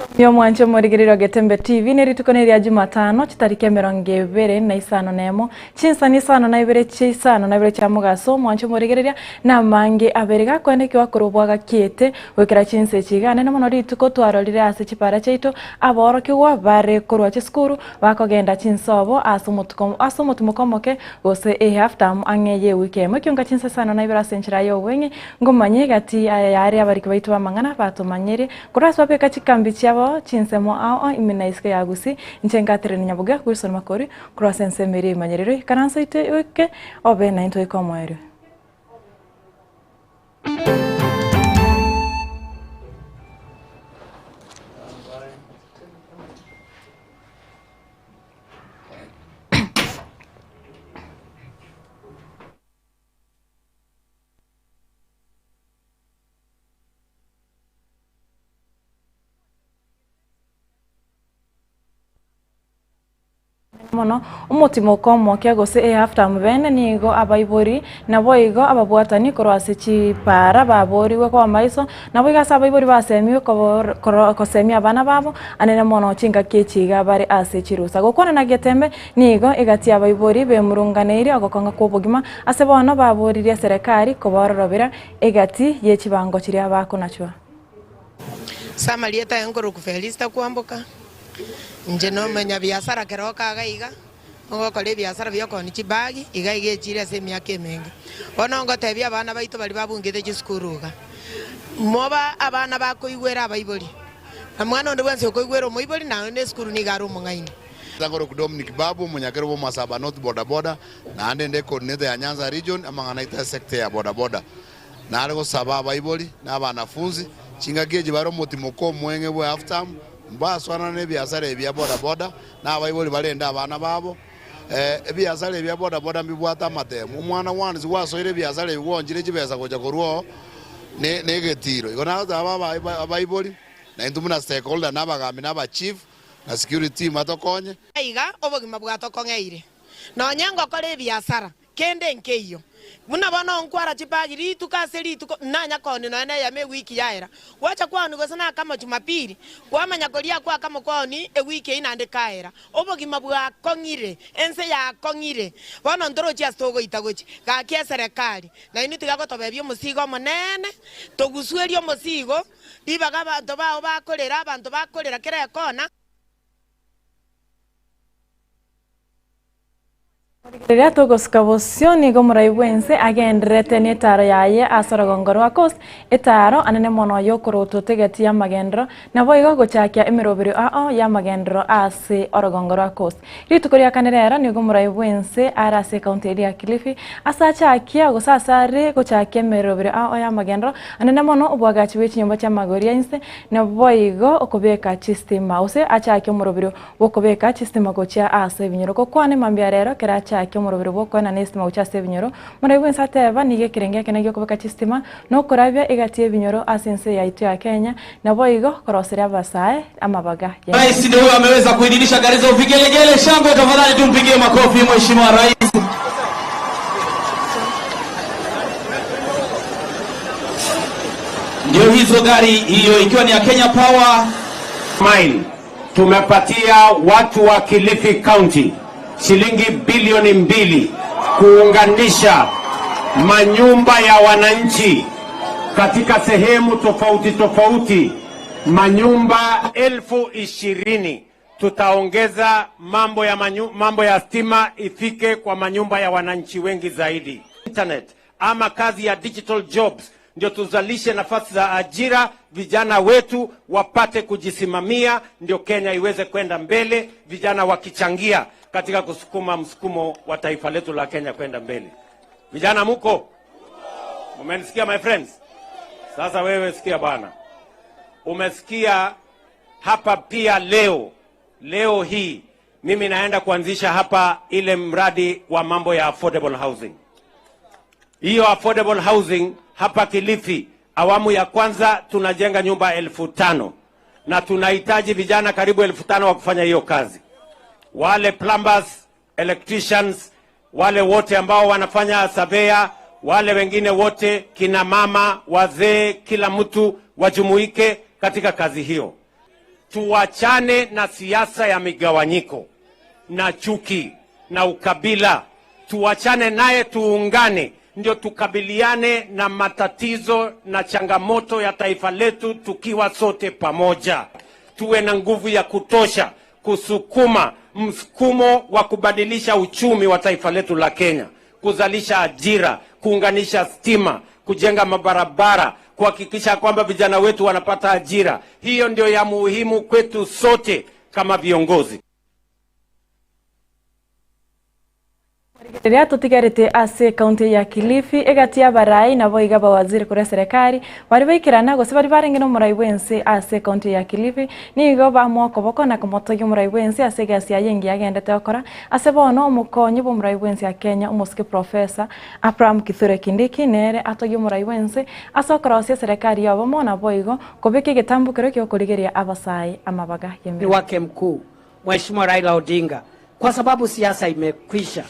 Omwanche omorigereria o Getembe TV ne rituko ne ria Jumatano chitariki 21 chinsani isano na ibere chia isano na ibere chia mogaso omwanche omorigereria na amange abere gakoenda ekio akorwa bwagakiete goikera chinsa echi iga nene mono rituko twarorire ase chipara chiaito aborokigwa bare korwa chisukuru bakogenda chinsobo ase omotuko ase omotimoko omoke gose ehalf term ang'e ye ewiki eyemo ekio chinsa isano na ibere ase enchera ya obweng'e ngomanye egati aya yare abariki baito b'amang'ana batomanyerie Korwa ase babeka chikambi chiabo chinsemo ao ao ime na isiko ya Gusii, inche ngaterenia Nyaboge Wilson Makori korwa ase ensemo eria emanyererio ikaranso oito oike obe naintwe oike omoerio. Mono omotimoko omoke gose ehalf-term bene nigo abaibori naboigo ababwatani korwa ase chipaara baborigwe koba maiso, naboigo ase abaibori basemiwe kobor kosemia abana babo anene mono chingaki echi iga bare ase chirusa. Gokwana na getembe nigo egati y'abaibori bemurunganeirie ogokonga kw'obogima ase bono baboririe eserekari kobororobera Egati ye chibango chiria bakonachwa. Ase amarieta aye nkorokwa Felista Kwamboka, inche nomonyabiasara keroka iga iga, ogokora ebiasara bi'okoonia chibagi iga iga echire ase emiaka emenge. Bono ngotebia abana baito baria babungete chisukuru iga, mobe abana bakoigwera abaibori, na mwana onde bwensi okoigwera omoibori naende na esukuru nigo are omong'aini. Nkorokwa Dominic Babu, omonyakero bw'Omasaba North Boda Boda, Naende inde coordinator ya Nyanza region amang'ana aito esector ya boda boda. Nare gosaba abaibori na abanafunzi chingaki echi bare omotimoko omweng'e bwe half term mbaswanane ne ebiasara ebi bia boda boda na abaibori barende abana babo. Ebiasara ebi bia boda boda mbibwate amatemo. Omwana once gwasoire ebiasara ebi gwaonchire chibesa gocha korwa oo ne egetiro. Igo nagosaba abaibori na intwe buna stakeholder na abagambi na abachief na security team batokonye. Iga obogima bwatokong'eire. Nonya ngokora ebiasara, kende nkeiyo. Buna bono nkwara chibagi rituko ase rituko, nanya koonia nonya neyemo ewiki yaera. Gwacha kwaonia gose nakamo Jumapili, kwamanya koria akwo akamo kwaonia ewiki eyio naende kaera. Obogima bwakong'ire, ense yakong'ire. Bono ntorochi ase togoita gochia. Gaki eserekari, nainwe tiga gotobebia omosigo omonene, togusuerie omosigo, ribaga abanto bao bakorera, abanto bakorera kera ekona. Riria togosuka bosio nigo omorai bw'ense agendererete n'etaaro yaye ase orogongo rwa Coast, etaaro anene mono y'okorotwa tegeti y'amagenderero, naboigo gochakia emeroberio ao y'amagenderero ase orogongo rwa Coast. Rituko ria kane rero nigo omorai bw'ense are ase ekaunti eria ya Kilifi ase achakia gose ase are gochakia emeroberio ao y'amagenderero anene mono obwagachi bwe chinyomba chi'amagori a inse Naboigo okobeka chistima, gose achake omoroberio bw'okobeka chistima gochia ase ebinyoro. Gokwana mambia rero, ekero achake omoroberio bw'okoenana estima gochia ase ebinyoro, morai bw'ense ateba, Nigo ekerengo ekenene gi'okobeka chistima na okorabia egati y'ebinyoro ase ense yaito ya Kenya, naboigo koroseria abasae amabaga ye. Rais ndio huyo ameweza kuidhinisha gari za vigelegele. Shangwe tafadhali, tumpigie makofi Mheshimiwa Rais. Ndio hizo gari hiyo ikiwa ni ya Kenya Power. Mine, tumepatia watu wa Kilifi County shilingi bilioni mbili kuunganisha manyumba ya wananchi katika sehemu tofauti tofauti, manyumba 20,000. Tutaongeza mambo ya, manyu, mambo ya stima ifike kwa manyumba ya wananchi wengi zaidi. Internet ama kazi ya digital jobs ndio tuzalishe nafasi za ajira, vijana wetu wapate kujisimamia, ndio Kenya iweze kwenda mbele, vijana wakichangia katika kusukuma msukumo wa taifa letu la Kenya kwenda mbele. Vijana muko? Mumenisikia my friends? Sasa wewe sikia bwana, umesikia hapa pia leo, leo hii mimi naenda kuanzisha hapa ile mradi wa mambo ya affordable housing. Hiyo affordable housing hapa Kilifi, awamu ya kwanza tunajenga nyumba 5,000 na tunahitaji vijana karibu 5,000 wa kufanya hiyo kazi, wale plumbers, electricians, wale wote ambao wanafanya surveyor, wale wengine wote, kina mama, wazee, kila mtu wajumuike katika kazi hiyo. Tuachane na siasa ya migawanyiko na chuki na ukabila, tuachane naye, tuungane, ndio tukabiliane na matatizo na changamoto ya taifa letu tukiwa sote pamoja. Tuwe na nguvu ya kutosha kusukuma msukumo wa kubadilisha uchumi wa taifa letu la Kenya, kuzalisha ajira, kuunganisha stima, kujenga mabarabara, kuhakikisha kwamba vijana wetu wanapata ajira. Hiyo ndio ya muhimu kwetu sote kama viongozi. Riria totigarete ase ekaunti ya Kilifi, egati y'abarai naboigo abawaziri korwa eserekari baria baikerana gose baria barenge nomorai bw'ense ase ekaunti ya Kilifi nigo bamoa okoboko na komotogia omorai bw'ense ase egasi yaye engiya agendete gokora ase bono omokonyi bw'omorai bw'ense ya Kenya omosike Professor Abraham Kithure Kindiki nere atogie omorai bw'ense ase okorosia eserekari y'obomo naboigo kobeka egetambo keria gi'okorigeria abasae amabaga y'emeremo. Wake mkuu Mheshimiwa Raila Odinga kwa sababu siasa imekwisha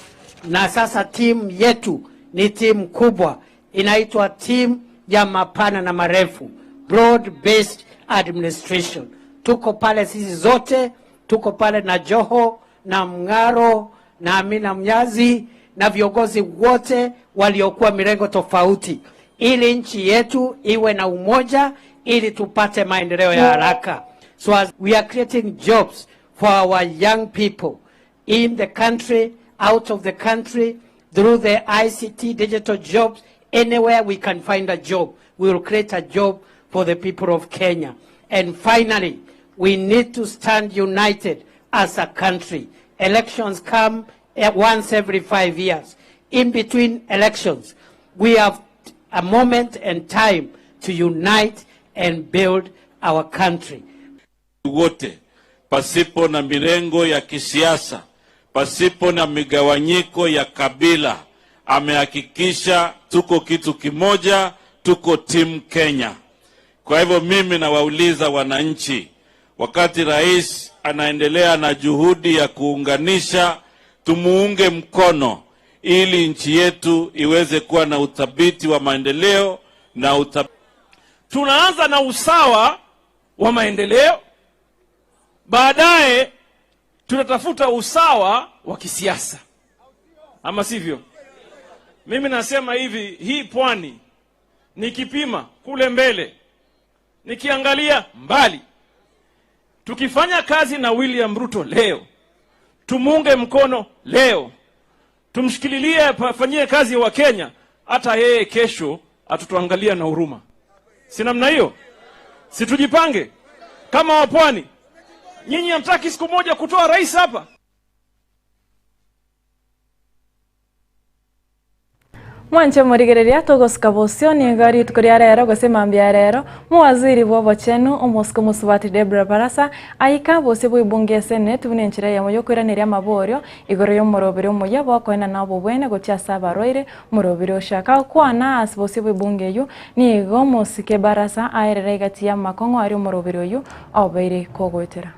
na sasa timu yetu ni timu kubwa inaitwa timu ya mapana na marefu, broad based administration. Tuko pale sisi zote, tuko pale na Joho na Mng'aro na Amina Mnyazi na viongozi wote waliokuwa mirengo tofauti, ili nchi yetu iwe na umoja, ili tupate maendeleo ya haraka. So as we are creating jobs for our young people in the country, out of the country, through the ICT digital jobs, anywhere we can find a job, we will create a job for the people of Kenya. And finally, we need to stand united as a country. Elections come once every 5 years. In between elections, we have a moment and time to unite and build our country. Wote pasipo na mirengo ya kisiasa, pasipo na migawanyiko ya kabila, amehakikisha tuko kitu kimoja, tuko timu Kenya. Kwa hivyo mimi nawauliza wananchi, wakati rais anaendelea na juhudi ya kuunganisha, tumuunge mkono ili nchi yetu iweze kuwa na uthabiti wa maendeleo na uthabiti. Tunaanza na usawa wa maendeleo, baadaye tutatafuta usawa wa kisiasa, ama sivyo? Mimi nasema hivi, hii pwani nikipima kule mbele, nikiangalia mbali, tukifanya kazi na William Ruto leo, tumuunge mkono leo, tumshikililie, afanyie kazi wa Kenya, hata yeye kesho atutuangalia na huruma. Si namna hiyo? Si tujipange kama wapwani? Nyinyi hamtaki siku moja kutoa rais hapa? Mwanche morigereria togosuka bosio nigo rituko ria rero gose mambia ya rero mowaziri bw'obochenu omosike omosubati Deborah Barasa aika bosio bwa ebunge ya Senate buna enchera eyemo yokoiraneria amaborio igoro y'omoroberi omoyia bw'okoenana obobwene gochia ase abarwaire omoroberi oshaka gokwana ase bosio bwa ebunge eyio nigo omosike Barasa aerere egati y'amakong'u aria omoroberi oyio obeire kogoetera.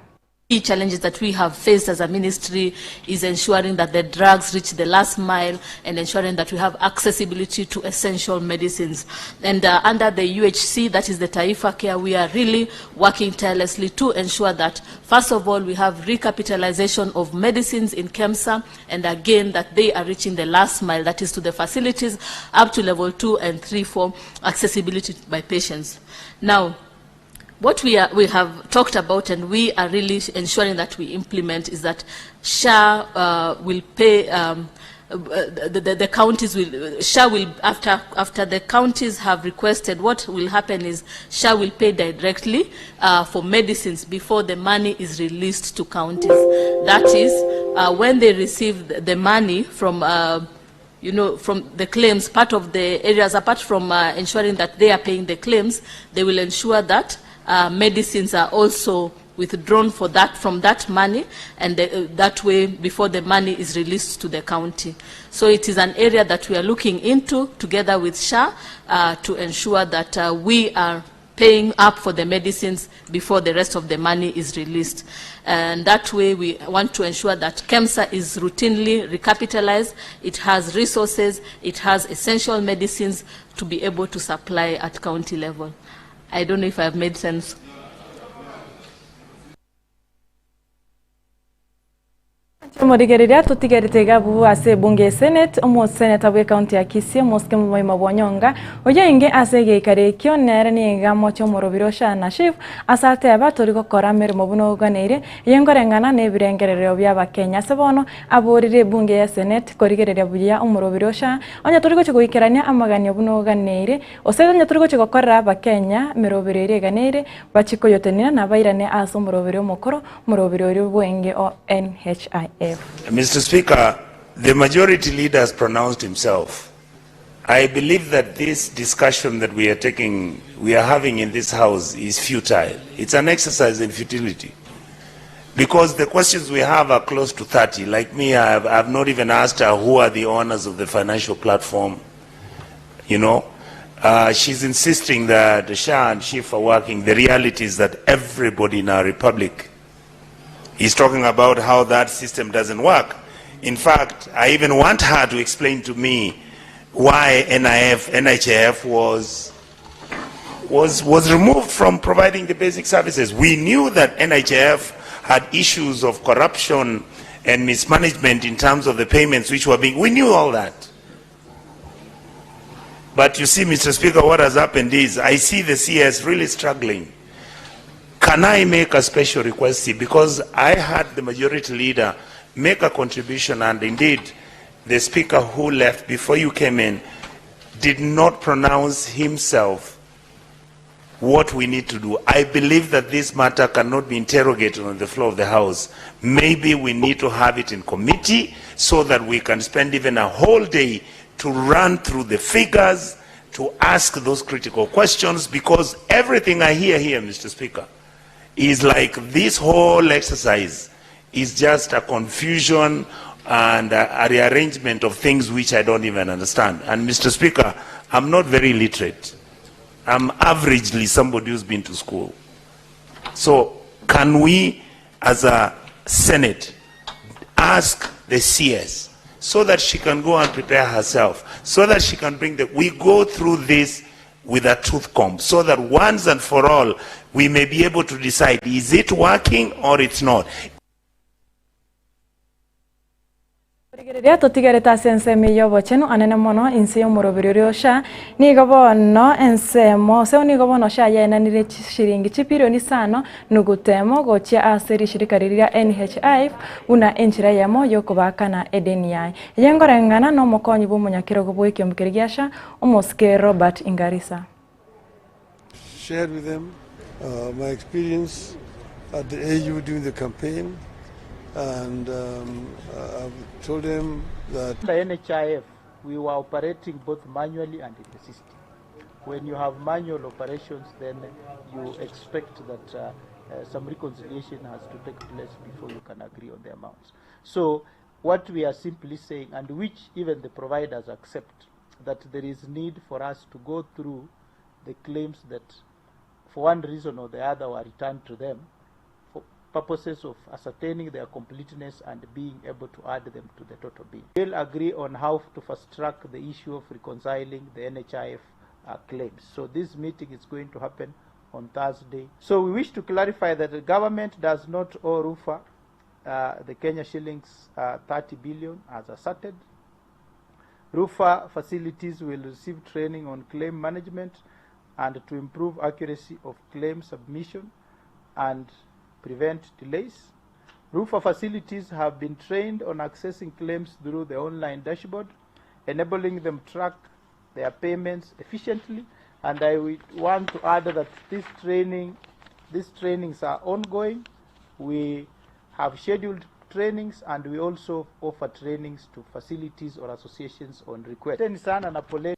Key challenges that we have faced as a ministry is ensuring that the drugs reach the last mile and ensuring that we have accessibility to essential medicines. And under the UHC, that is the TaifaCare, we are really working tirelessly to ensure that, first of all, we have recapitalization of medicines in KEMSA, and again, that they are reaching the last mile, that is to the facilities up to level 2 and 3 for accessibility by patients. Now, what we have talked about and we are really ensuring that we implement is that SHA will pay, the counties will, SHA will, after the counties have requested, what will happen is SHA will pay directly for medicines before the money is released to counties. That is, when they receive the money from from the claims, part of the areas, apart from ensuring that they are paying the claims, they will ensure that medicines are also withdrawn from that money, and that way before the money is released to the county. So it is an area that we are looking into together with SHA to ensure that we are paying up for the medicines before the rest of the money is released. And that way we want to ensure that KEMSA is routinely recapitalized, it has resources, it has essential medicines to be able to supply at county level. I don't know if I've made sense. Morigereria totigerete iga abwo ase ebunge ye Senate, omoseneta bw'ecounty ya Kisii omosike Momoima Bwonyonga, oyio inge ase egeikaro ekio nere nigo amoche omorobiri o SHA na SHIF ase ateba tori gokora meremo buna oganeire eye nkoreng'ana nebirengererio bi'abakenya. Ase bono aborire ebunge ye Senate korigereria buya omorobiri o SHA onye tori gochia goikerania amaganio buna oganeire gose onye tori gochia gokorera abakenya emeroberi eria eganeire bachie koyotenena na bairane ase omoroberi omokoro Omorobiri oria bwenge o NHIF. Mister Speaker, the majority leader has pronounced himself. I believe that this discussion that we are taking, we are having in this house is futile. It's an exercise in futility. Because the questions we have are close to 30. Like me, I have, I have not even asked her who are the owners of the financial platform. You know, uh, she's insisting that the SHA and SHIF are working. The reality is that everybody in our republic is talking about how that system doesn't work. In fact, I even want her to explain to me why NIF, NHIF was was, was removed from providing the basic services. We knew that NHIF had issues of corruption and mismanagement in terms of the payments which were being, we knew all that. But you see, Mr. Speaker, what has happened is I see the CS really struggling. Can I make a special request? Because I had the majority leader make a contribution, and indeed, the speaker who left before you came in did not pronounce himself what we need to do. I believe that this matter cannot be interrogated on the floor of the House. Maybe we need to have it in committee so that we can spend even a whole day to run through the figures, to ask those critical questions, because everything I hear here, Mr. Speaker, is like this whole exercise is just a confusion and a, a rearrangement of things which I don't even understand. And Mr. Speaker, I'm not very literate. I'm averagely somebody who's been to school. So can we, as a Senate, ask the CS so that she can go and prepare herself, so that she can bring the... We go through this with a tooth comb, so that once and for all, we may be able to decide, is it working or it's not? Rigereria totigerete ase ensemo eye y'obochenu anene mono inse y'omoroberi oria o SHA, nigo bono ensemo ase nigo bono SHA yaenanire chishiringi chipirioni isano nuguta emo gochia ase rishirika riria ria NHIF buna enchera eyemo y'okobaakana edeni yaye. Eye nkoreng'ana nomokonyi bw'omonyakerogo bw'ekiombe keria gia SHA, omosike Robert Ingarisa. Shared with them uh, my experience at the AU during the campaign and um, I've told them that The NHIF, we were operating both manually and in the system. When you have manual operations, then you expect that uh, uh, some reconciliation has to take place before you can agree on the amounts. So what we are simply saying, and which even the providers accept, that there is need for us to go through the claims that for one reason or the other were returned to them for purposes of ascertaining their completeness and being able to add them to the total bill. We'll agree on how to fast track the issue of reconciling the NHIF uh, claims. So this meeting is going to happen on Thursday. So we wish to clarify that the government does not owe RUPHA uh, the Kenya shillings uh, 30 billion as asserted. RUPHA facilities will receive training on claim management and to improve accuracy of claim submission and prevent delays. RUPHA facilities have been trained on accessing claims through the online dashboard, enabling them track their payments efficiently. And I would want to add that this training, these trainings are ongoing. We have scheduled trainings and we also offer trainings to facilities or associations on request. Asanteni sana na poleni.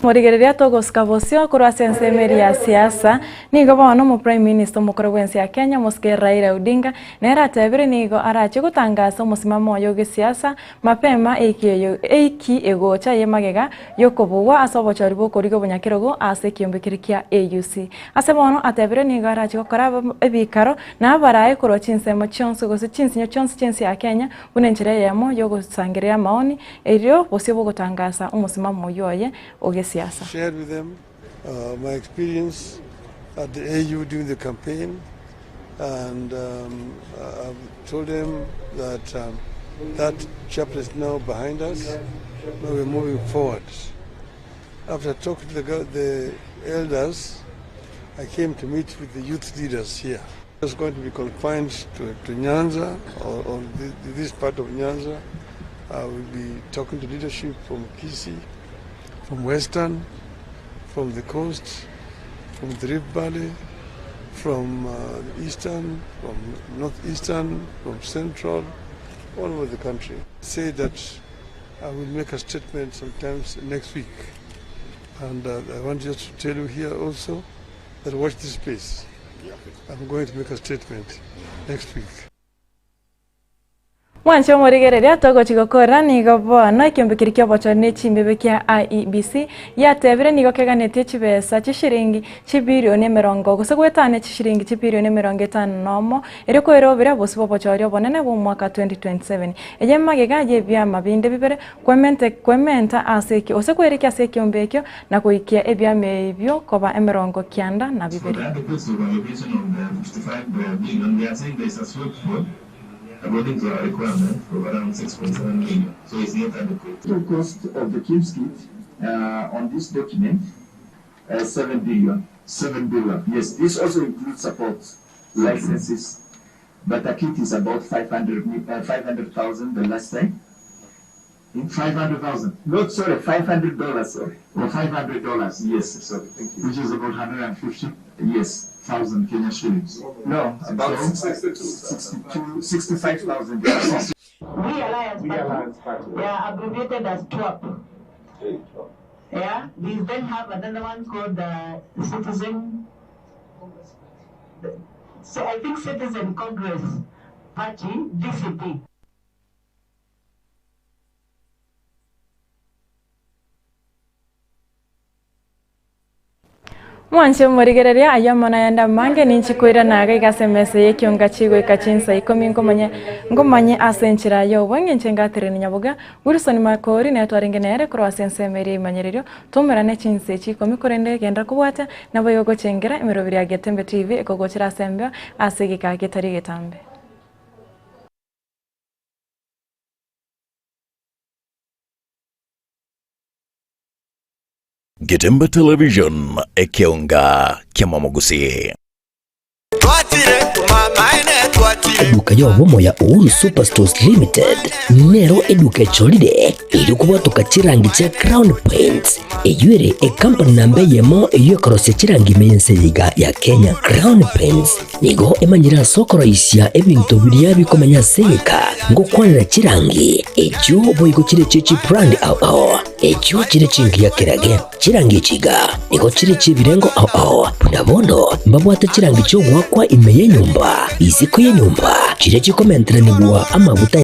Morigereria togosika bosio korwa ase ensemo eria ya siasa, nigo bono omo Prime Minister omokoro bwense ya Kenya omosike Raila Odinga nere atebire nigo arache gotangasa omosimamo oye ogesiasa mapema eiki eyo eiki egocha ye magega yokobugwa ase obochori bw'okorigia obonyakerogo ase ekiombe keria kia AUC. Ase bono atebire nigo arache gokora ebikaro na abarae korwa chinsemo chionsi gose chinsinyo chionsi chi'ense ya Kenya buna enchera eyemo y'ogosangereria amaoni erio bosio bw'ogotangasa omosimamo oyio oye ogesiasa. Shared with them uh, my experience at the AU during the campaign. And um, I've told them that um, that chapter is now behind us. Now we're moving forward. After talking to the, the elders, I came to meet with the youth leaders here. It's going to be confined to, to Nyanza or, or the, this part of Nyanza. I will be talking to leadership from Kisii, from Western, from the coast, from the Rift Valley, from uh, Eastern, from Northeastern, from Central, all over the country. Say that I will make a statement sometimes next week. And uh, I want just to tell you here also that watch this space. I'm going to make a statement next week. Mwanche omorigereria togochi gokora nigo bono ekiombe keria kiobochori ne chimbebe kia IEBC yatebire nigo keganetie chibesa chishiringi chibilioni emerongo gose goetania chishiringi chibilioni emerongo etano nomo erio koerobera bosi bwa obochori obonene bwa omwaka 2027 eye magega ya ebiama binde bibere kwemente kwementa ase ekio gose kwerekia ase ekiombe ekio na goikia ebiama ebio koba emerongo kianda na So bibere. the adequacy of allocation of the 55 billion, they are saying there is a shortfall according to our requirement of around 6.7 million. So it's not adequate. Total cost of the KIMS kit on this document, 7 billion. 7 billion. Yes, this also includes support, licenses, but a kit is about 500,000 the last time. 500,000? No, sorry, $500, sorry. Or $500, yes, sorry, thank you. Which is about 150 Yes. thousand Kenya shillings. No, about 62, 65,000. Yes. We Alliance We Party. Alliance Party. Yeah, abbreviated as TWAP. Yeah, we then have another one called the Citizen. So I think Citizen Congress Party, DCP. Mwanche morigereria ayo mono yenda mange ninchikwira naga igase emesa ya ekionga chigoika chinsa ikomi ngomanye ngomanye ase enchera ya obweng'e inche ngatereni nyaboga Wilson Makori netwarenge nere korwa ase ensemo eria imanyererio twaumerane chinsa echi ikomi korende genda kobwata nabo igo gochengera emeroberi ya Getembe TV ekogochera ase embeo ase egeka getari getambe. Getembe Television ekeonga kia Eduka y'obomo ya Uhuru Superstores Limited nero eduka echorire eri kobwatoka chirangi chia Crown Paints eywo ere ecompany namba eyemo eywo ekorosia chirangi ime y'ense eye iga ya Kenya. Crown Paints nigo emanyire ase okoroisia ebinto biria bikomenya ase egeka ngokwanera chirangi echio boigo chire chie chibrand ao ao echio chire chingiya kerage. Chirangi echi iga nigo chire chi'ebirengo ao ao, buna bono mbabwate chirangi chi'ogoakwa ime y'enyomba, isiko y'enyomba, chiria chikomenteranigwa amaguta.